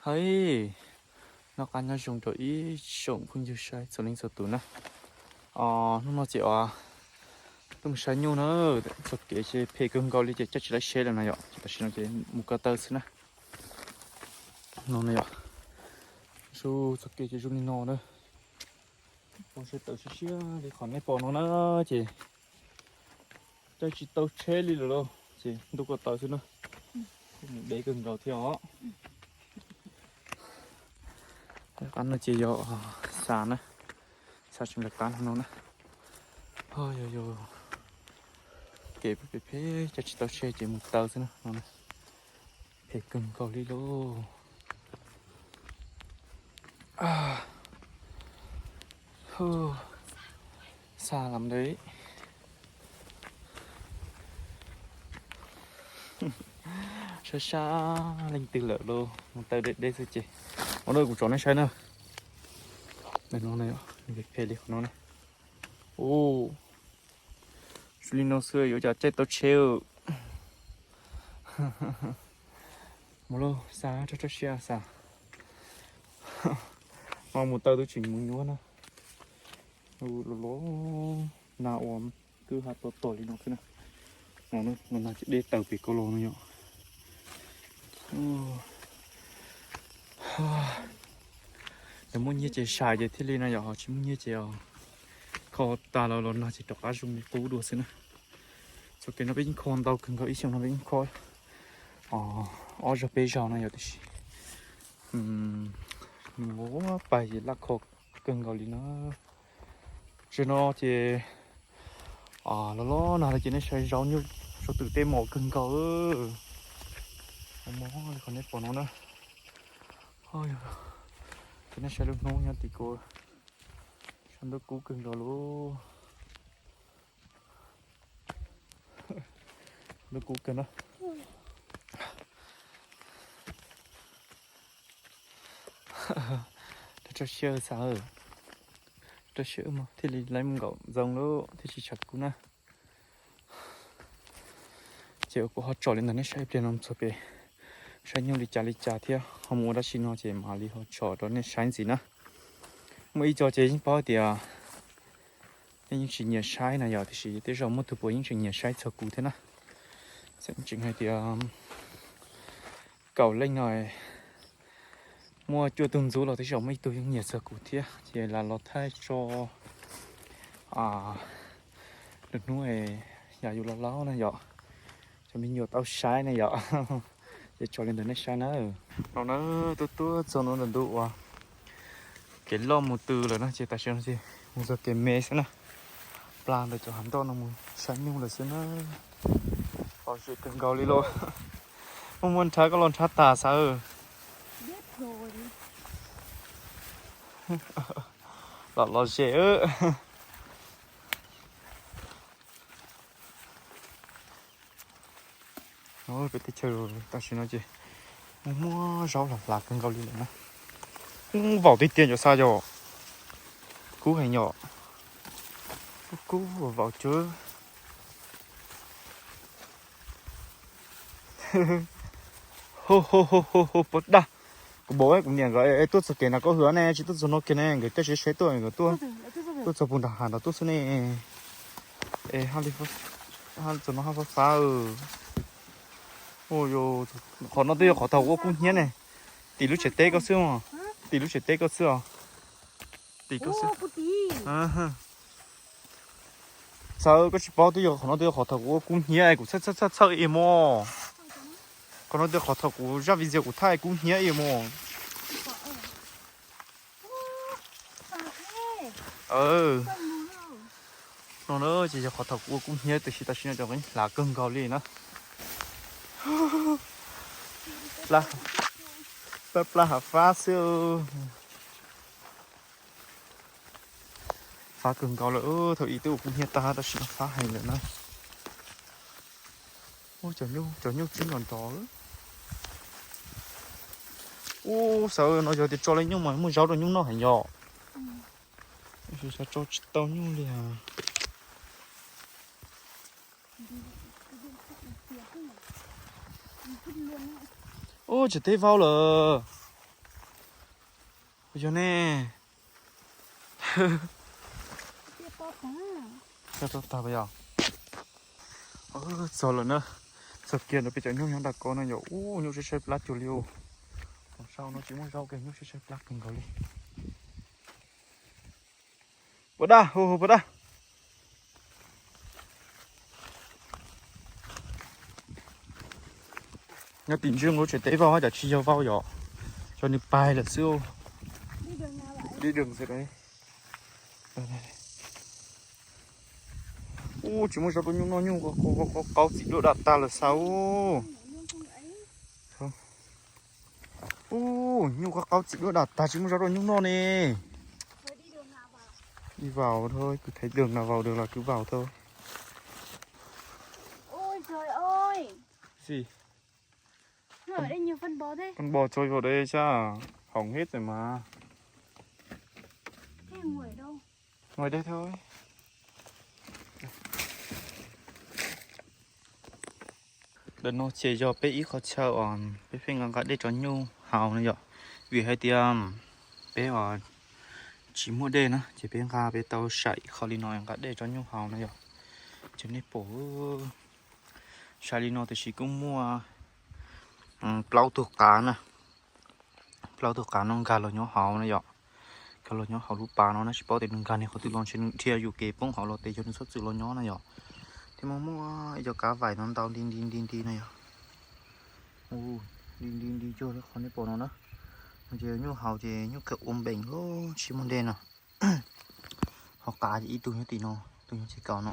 Hais, noj qab nyob zoo rau ib tsoom phooj ywg saib txhua leej txhua tus na. Hnub no ces tuaj mus saib nyuj na, txoj kev ces phem kawg nkaus li ces caij tsis laib seb lawm no yom, ces tam sim no ces mus ko taw xwb na. No no yom, txoj kev ces zoo li no na. Ua seb tawm siab siab li qhov nej pom no na, ces caij tsis tau tsheb li lawm lauj, ces ntuj ko taw xwb na. Dev kawg nkaus thiab os. Qab no ces yog xa na, xa tseem lawv qab no na. Yog yog kev phem phem caij tsis tau tsheb ces mus taw xwb na no. Phem kawg nkaus li lauj. Xa lam li. Sab sab leej twg lawm lauj, mus taw deb deb xwb ces. Ua no kuv tsom nej saib na. Phem li qhov no na. Ua li no xwb yuav cas caij tau tsheb. Mus lauj, xa rau rau siab xa. Mas mus taw twb tsis mus nyuaj na. Los los na ua kwj ha to tom li no xwb na. No na ces deb taws pem ko los no yom. Yog muaj nyiaj ces sai ces thiaj li no yom, ho tsis muaj nyiaj ces kho tas los los nag ces rov qab zoo li qub dua xwb na. Txoj kev no peb yeej kho ntau kawg nkaus, ib xyoos no peb yeej kho ob zaug peb zaug no yom, tiam sis mus pais ces laj kho kawg nkaus li na. Tsev no ces los los nag ces nej saib zaub nyuj saum twm tej mos kawg nkaus. Mos li qhov nej pom no na. Ces nej saib lub hnub nyob tim ko, saib ntuj kub kawg nkaus lauj. Ntuj kub kawg na. Rau siab xav, rau siab mas thiaj li laib mus nkaum zoo lauj, thiaj tsis tshav kub na. Ces kuv ho tsom li ntawd nej saib ib pliag no txog pem, saib nyuj li cas li cas thiab ho mus ua dab tsi no ces mam li ho tsom rau nej saib ntxiv na. Muaj ib co ces yeej paub tias nej yeej tsis nyiam saib na yom, tiam sis tej zaum muaj tus puas yeej tseem nyiam saib txog kuv thiab na. Tseem hais tias kaum leej no muaj cuaj tug ntxub los tej zaum muaj ib tug yeej nyiam txog kuv thiab, ces lam los thaij tso. Lwm hnub yam yus laus laus na yom, cov me nyuam tau saib na yom, ces tso li ntawd nej saib na. No na, tuaj tuaj txog no ntawm ntu uas kev loj mus tw lawm no ces tam sim no ces mus txog kev me xwb na. Plas ntawm cov hav ntoj no mus saib nyuj lawm xwb na. Lom zem kawg nkaus li lauj. Muaj muaj nrhab koj los nrhab tas xav. Lom lom zem. Peb teb chaws tam sim no ces muaj muaj zaub hlav hlav kawg nkaus li lawm na. Vaum tiag tiag cov xav yom. Kub heev yom. Kub kub vaum cawv. Ho ho ho ho ho, puas dag. Kuv npaum kuv niam nkawd tuaj txog kev na, koj hwm ne, tsis tuaj txog no kiag ne, nkawd caij tsheb tuaj, nkawd tuaj, tuaj txog puag nram hav nrad tuaj xwb ne. Es txog no haj fab fab. Qhov no twb yog qhov thaum kuv ua kub hnyiab ne. Tim lub tsev teb koj xwb os. Tim lub tsev teb koj xwb os. Tim koj xwb. Xav koj tsis paub, twb yog qhov no twb yog qhov thaum kuv ua kub hnyiab, kuv txhawj txhawj txhawj ib mos. Qhov no twb yog qhov thaum kuv zaj video kuv thaij kub hnyiab ib mos. No na ces yog qhov thaum kuv ua kub hnyiab, tiam sis tam sim no cov hlav kawg nkaus li na. Plab plab hav fab xwb. Fab kawg nkaus lawm, thaum ub twb ua kub hnyiab tag, tam sim no fab heev lawm na. Cov nyuj, cov nyuj tsib nrov nrov. Ub, xav no yog tias tso li nyuj mas muaj zaub rau nyuj noj heev yom. Xav tso tsis tau nyuj li. Ub, tsis teb vau lawm. Yog ne. Txog lawm na. Txog kiag ntawm peb cov nyuj nyob nram ko no yog ub, nyuj tshaib tshaib plab cuag li ub. Tom sau no tsis muaj zaub kiag, nyuj tshaib tshaib plab kawg nkaus li. Puas daj, hu hu puas daj. Nyob tim ntswg lub tsev teb vau, cas tsis yog vau yom, cov nws pais lawm xwb. Ub, tsis muaj zaub rau nyuj noj, nyuj qaub qaub txim duaj daj tag lawm xav ub. Ub, nyuj qaub qaub txim duaj daj tag tsis muaj zaub rau nyuj noj ne. Đi vào thôi, cứ thấy đường nào vào được là cứ vào thôi. Ôi trời ơi. Gì? Ở đây nhiều phân bò thế. Phân bò trôi vào đây chắc hỏng hết rồi mà. Thế ngồi ở đâu? Ngồi đây thôi. Đợt no ces yog peb ib qho chaw uas peb pheej nqa nqa dej rau nyuj haus no yom. Vim hais tias peb uas tsis muaj dej na, ces peb nqa, peb tau sam ib qho li no nqa dej rau nyuj haus no yom. Ces nej pom, sam li no tiam sis kuj muaj plaub tug qav na. Plaub tug qav no nkag los nyob hauv na yom. Nkag los nyob hauv lub pas no na, tsis paub tias nws nkag nws qhov twg los, ntshe nws dhia yuam kev poob hauv los tes yog nws txhob txwm los nyob na yom. Thiab muaj muaj ib co kav vaim no ntau nti nti nti nti no yom. Nti nti nti cuag li qhov nej pom no na. Ces nyuj haus ces nyuj kawg ua npeem lawm, tsis muaj dej no. Ho qav ces ib tug nyob tim no, tug nyob ces kaum no,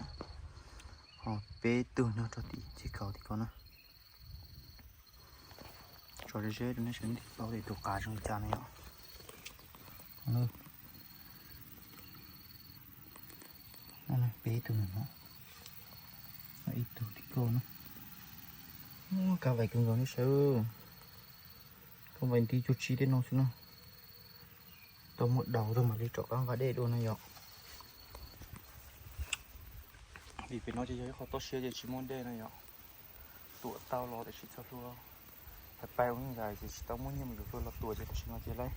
ho peb tug nyob rau tim ces kaum tim ko na. Tso ze ze rau nej sawv daws paub tias tus qav zoo li cas no yom. Peb tug no, ib tug tim ko na. Kav vaim kawg nkaus nej saib, kav vaim nti cuag tsi tej no xwb na. Tau muaj daus rau mam li rov qab nqa dej dua no yom. Vim pem no ces yog ib qho toj siab ces tsis muaj dej no yom. Tuam tau los tiam sis txog hlua, pais ua neej zais ces tsis tau muaj nyiaj mus yuav hlua los tuam ces tam sim no ces lawv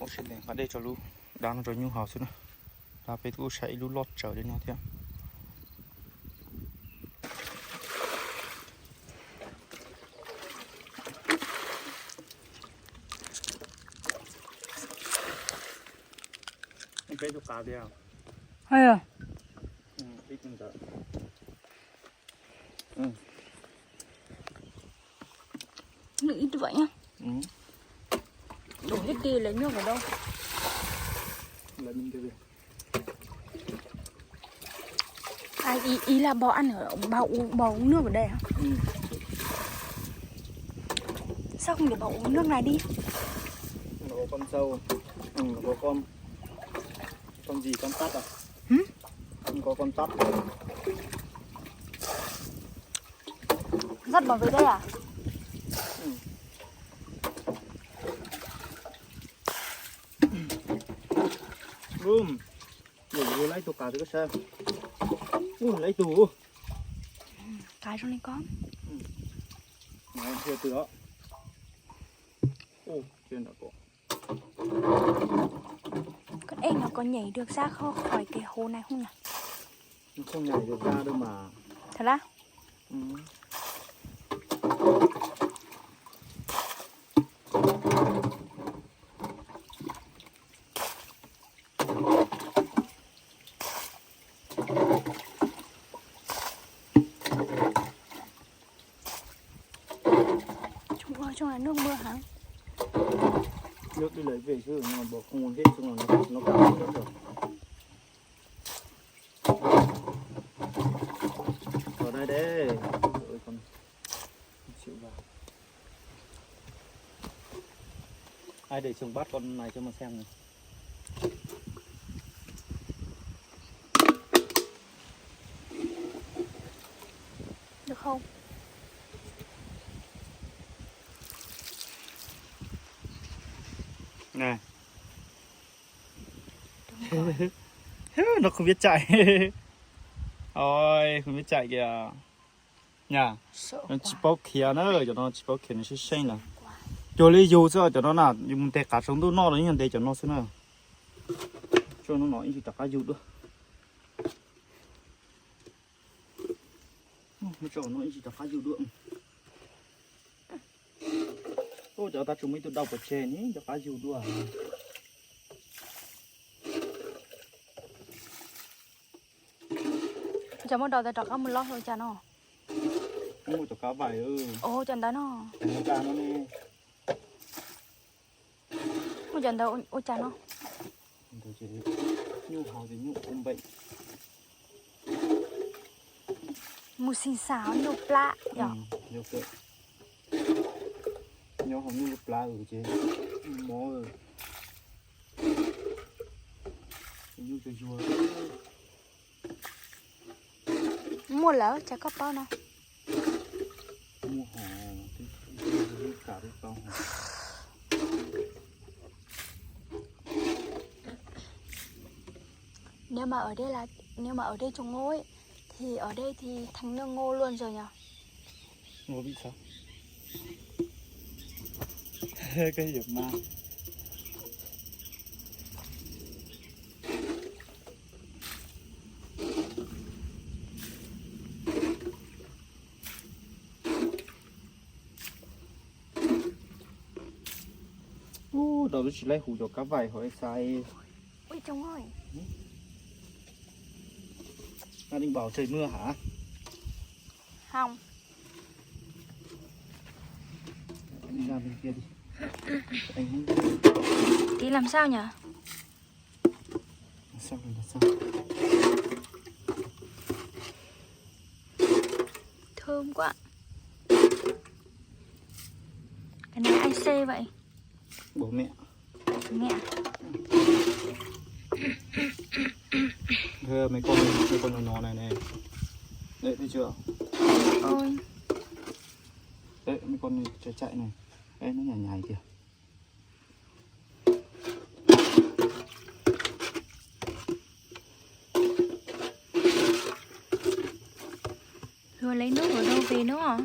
ua siab ntev nqa dej rau lub dab no rau nyuj haus xwb na. Dab peb kuj sai ib lub loj tsawv li no thiab. Peb tus qav tiag. Ib tug ntawd. Nws ib tug nyob. Dum tib tib lawv nyob vào đâu? Ý, ý là bò ăn ở bò, bò uống nước ở đây hả? Sao không để bò uống nước này đi? Nó có con sâu. Ừ, nó có con, con gì, con sắt à? Hử? Không có con sắt. Dắt bảo vệ đây à? Ừ. Ui, ui, lấy tus cá tôi có sao. Ui, lấy tus. Cá trong này có. Ừ. Nó chưa từ đó. Ui, trên đó có. Con ếch nó có nhảy được ra kho-, khỏi cái hố này không nhỉ? Nó không nhảy được ra đâu mà. Thật á? Ừ. Chúng ơi, trong này nước mưa hả? Nước đi lấy về chứ, nó bỏ không còn hết, chúng nó, nó cạn hết rồi. Vào đây đây. Ôi, con chịu vào. Ai để chồng bắt con này cho mà xem này. Được không? Này. Nó không biết chạy. Ôi, không biết chạy kìa. Nha. Nó tsis paub khiav na, cov no tsis paub khiav, nws sib seej lawm. Cuag li yug xwb cov no na, yus mus ntes qav tsaus ntuj noj los yeej yog ntes cov no xwb na. Tso no no ib ntsis rov qab yug dua. Tso no ib ntsis rov qab yug dua. Ua cov tag tsuas muaj ib tug dau pov tseg ni rov qab yug dua. Cov muaj dau tas rov qab mus lob ua cas no. Muaj cov kab vais. Ov, cov ntawd no. Cov no ne. Muaj cov ntawd ua cas no. Nyuj hauv ces nyuj ua npeem. Mus xis xas nyuj plab yom. Nyob hauv nyuj plab ces mob. Nyuj zuag zuag. Muaj lawm cas koj paub no. Muaj hov, twb kam twb tau hov. Nếu mà ở đây là, nếu mà ở đây trồng ngô ấy, thì ở đây thì thành nương ngô luôn rồi nhỉ? Ngô bị sao? Cái gì mà. Ub, tau lub tsis laib hu cov kab vais hauv xais. Ui, trông ơi. Đang định bảo trời mưa hả? Không. Đi ra bên kia đi. Anh không. Tí làm sao nhỉ? Sao rồi là sao? Thơm quá. Cái này ai xây vậy? Bố mẹ. Bố mẹ. Thưa mấy con, mấy con nó nó này này. Đấy, thấy chưa? Ôi. Đấy, mấy con này chạy chạy này. Đấy, nó nhảy nhảy kìa. Rồi lấy nước ở đâu về nữa hả?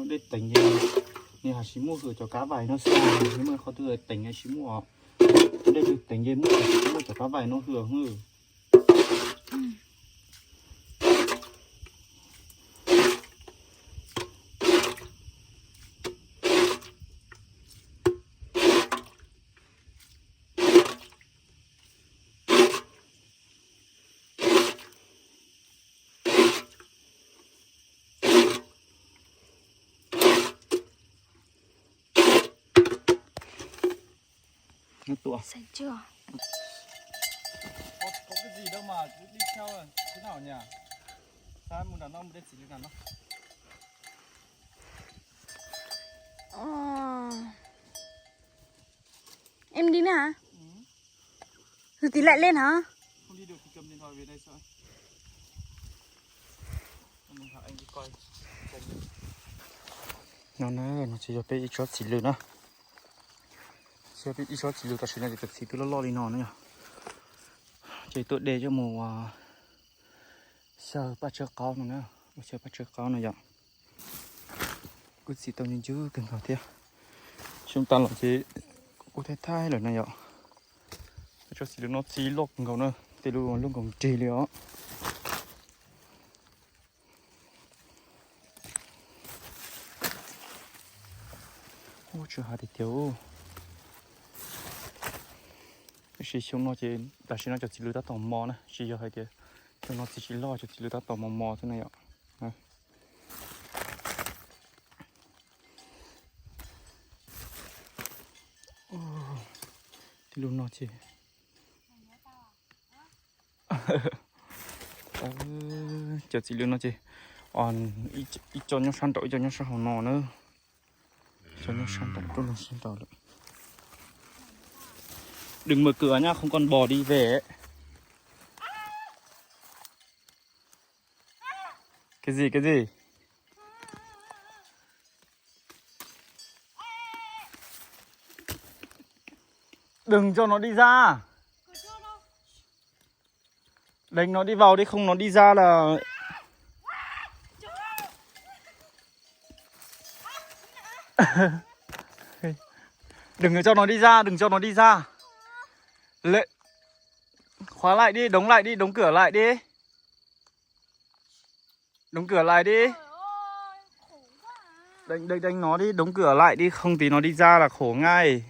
Dej teev ces nws haj tsis muaj hwm cov kab vais no xwb, nws muaj qhov twg teev tsis muaj. Dej twb teev ces muaj, muaj cov kab vais no hwm. Nó tua. Sạch chưa? Có, có cái gì đâu mà cứ đi theo thế nào nhỉ? Sao muốn đằng nó một đứa chỉ như nó. Ờ. Em đi nữa hả? Ừ. Rồi tí lại lên hả? Không đi được thì cầm điện thoại về đây sao? Mình hỏi anh đi coi. Nó, nó, nó tsis yog peb ib tsob txiv lwm na. Tsis yog peb ib tsob txiv lwm, tam sim no ces cov txiv twb loj loj li no na yog. Ces tuaj de coj mus ua xyaw paj tsawb qaub no na, ua xyaw paj tsawb qaub no yom. Kuj txiv tau ncw ncw kawg nkaus thiab. Xyoo tas los ces kuj thaij thaij lawm na yom. Cov txiv lwm no txiv loj kawg nkaus na, tej lub loj nkoos nrig li os. Ub, tsw hav tiag tiag. Tab sis xyoo no ces tam sim no cov txiv lwm tab tom mos na, tsis yog hais tias xyoo no txiv tsis loj, cov txiv lwm tab tom mos mos xwb na yom. Tej lub no ces cov txiv lwm no ces ib co nyob sab nraum, ib co nyob sab hauv no na. Ib co nyob sab nraum, rub loo sab nraum lawm. Đừng mở cửa nha, không con bò đi về. Cái gì, cái gì? Đừng cho nó đi ra. Deev nó đi vào đi, không nó đi ra là. Đừng cho nó đi ra, đừng cho nó đi ra. Lệ, khóa lại đi, đóng lại đi, đóng cửa lại đi. Đóng cửa lại đi. Đánh, đánh, đánh nó đi, đóng cửa lại đi, không thì nó đi ra là khổ ngay.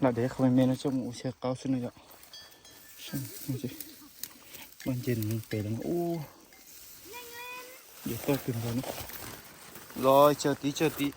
Lam dev qhov me me no coj mus ua xyaw qaub xwb no yom. Npaj nce nws pem lawm ub. Yuav toj kawg nkaus no. Los tsawg tid tsawg tid.